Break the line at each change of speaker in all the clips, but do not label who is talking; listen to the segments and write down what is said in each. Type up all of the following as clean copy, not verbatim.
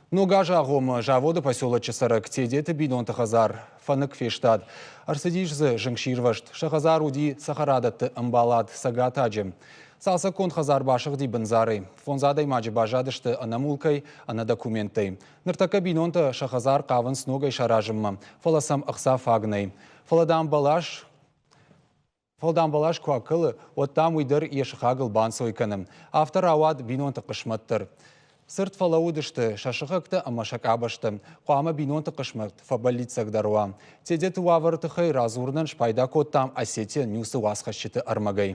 Ног азы агъоммӕ заводы поселочы цӕрӕг Тедеты бинонты хӕдзар фӕнык фестад. Ӕрцыдис дзы зынгсирвӕзт. Сӕ хӕдзар уыди цӕхӕрадӕтты ӕмбалад Цӕгатаджы. Цалцӕггонд хӕдзар басыгъди бындзарӕй. Фондз адӕймаджы баззадысты ӕнӕ мулкӕй, ӕнӕ документтӕй. Ныртӕккӕ бинонтӕ сӕ хӕдзар хъавынц ногӕй саразынмӕ, фӕлӕ сӕм ӕхца фаг нӕй. Фӕлӕ, дам, бӕлас Фӕлӕ дам бӕлас куы акӕлы, уӕд дам уый дӕр йӕ сыхагыл банцой кӕны. Афтӕ рауад бинонты хъысмӕт дӕр. Цырд фӕлӕууыдысты сӕ сыхӕгтӕ ӕмӕ сӕ къабӕзтӕ. Хъуамӕ бинонты хъысмӕт фӕбӕллиццагдӕр уа. Тедеты уавӕры тыххӕй радзурынӕн спайда кодтам Осетия Ньюсы уацхӕсджыты ӕрмӕгӕй.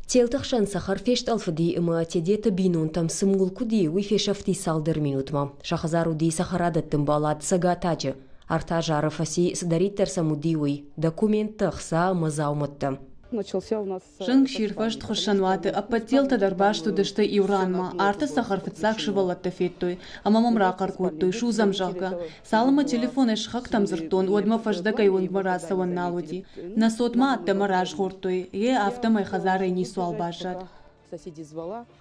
Телты хсӕн цӕхӕр фестъӕлфыди ӕмӕ Тедеты бинонтӕм цы мулк уыди, уый фесӕфти цалдӕр минутмӕ. Сӕ хӕдзар уыди цӕхӕрадӕтты ӕмбалад Цӕгатаджы. Ӕртӕ зары фӕци, цыдӕриддӕр сӕм уыди, уый: документтӕ, ӕхца ӕмӕ дзаумӕттӕ.
Зынг сирвӕзт хуыссӕнуаты ӕппӕт телтӕ дӕр баст уыдысты иу ранмӕ. Арты цӕхӕр фыццаг сывӕллӕттӕ федтой ӕмӕ мӕм рахъӕр кодтой, судзӕм, зӕгъгӕ. Цалынмӕ телефонӕй сыхӕгтӕм дзырдтон, уӕдмӕ фӕздӕгӕй уынгмӕ рацӕуӕн нал уыди. Нӕ цот ма ӕддӕмӕ разгъордтой, гъе афтӕмӕй хӕдзарӕй ницуал баззад.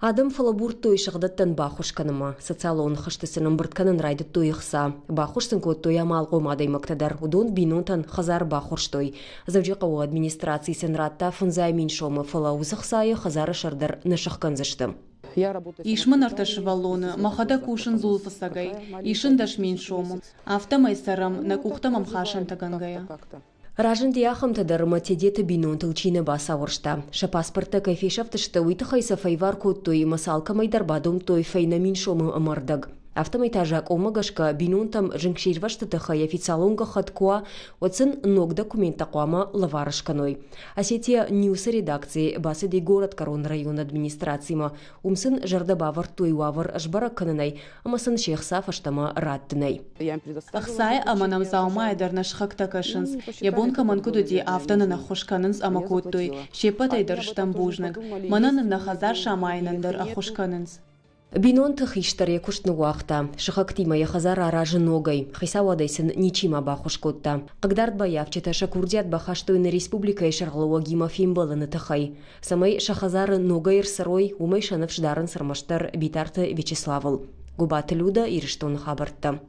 Адӕм фӕлӕбурдтой сыгъдӕттӕн баххуыс кӕнынмӕ. Социалон хызты сын ӕмбырд кӕнын райдыдтой ӕхца. Баххуыс сын кодтой амалхъом адӕймӕгтӕ дӕр. Уыдон бинонтӕн хӕдзар баххуырстой. Дзӕуджыхъӕуы администраци сын радта 500 000 сомы, фӕлӕ уыцы хцайы хӕдзары сӕр дӕр нӕ сӕхгӕндзысты.
Ис мын ӕртӕ сывӕллоны, мӕхӕдӕг кусын дзулфыцӕгӕй, исын 10 000 сомы. Афтӕмӕй цӕрӕм, нӕ къухтӕм ӕмхасӕнтӕгӕнгӕйӕ.
Разынди ахӕмтӕ дӕр ӕмӕ Тедеты бинонтыл чи нӕ бацауӕрста. Сӕ паспорттӕ кӕй фесӕфтысты, уый тыххӕй сӕ фӕивар кодтой ӕмӕ сӕ алкӕмӕй дӕр бадомдтой фӕйнӕ мин сомы ӕмӕ ӕрдӕг. Афтӕмӕй та закъонмӕ гӕсгӕ бинонтӕм зынгсирвӕзты тыххӕй официалон гӕххӕтт куы уа, уӕд сын ног документтӕ хъуамӕ лӕвар скӕной. Осетия Ньюсы редакци бацыди горӕтгӕрон районы администрацимӕ. Уым сын зӕрдӕ бавӕрдтой уавӕр сбӕрӕг кӕнынӕй ӕмӕ сын се хца фӕстӕмӕ раттынӕй.
Ӕхцайы ӕмӕ нӕм дзаумайӕ дӕр нӕ сыхӕгтӕ кӕсынц. Йӕ бон кӕмӕн куыд уыди, афтӕ нын ӕххуыс кӕнынц ӕмӕ кодтой. Се ппӕтӕй дӕр стӕм бузныг. Мӕнӕ нын нӕ хӕдзар самайынӕн дӕр ӕххуыс кӕнынц.
Бинонты хистӕр йӕ куыст ныууагъта, сыхӕгтимӕ йӕ хӕдзар аразы ногӕй, хицауадӕй сын ничима баххуыс кодта. Хъыгдардбаййафджытӕ сӕ курдиат бахастой нӕ республикӕйы сӕргълӕууӕгимӕ фембӕлыны тыххӕй. Цӕмӕй сӕ хӕдзары ногӕй ӕрцӕрой, уымӕй сӕ ныфс дарынц ӕрмӕстдӕр Битарты Вячеславыл. Гуыбаты Люда, Ирыстоны хабӕрттӕ.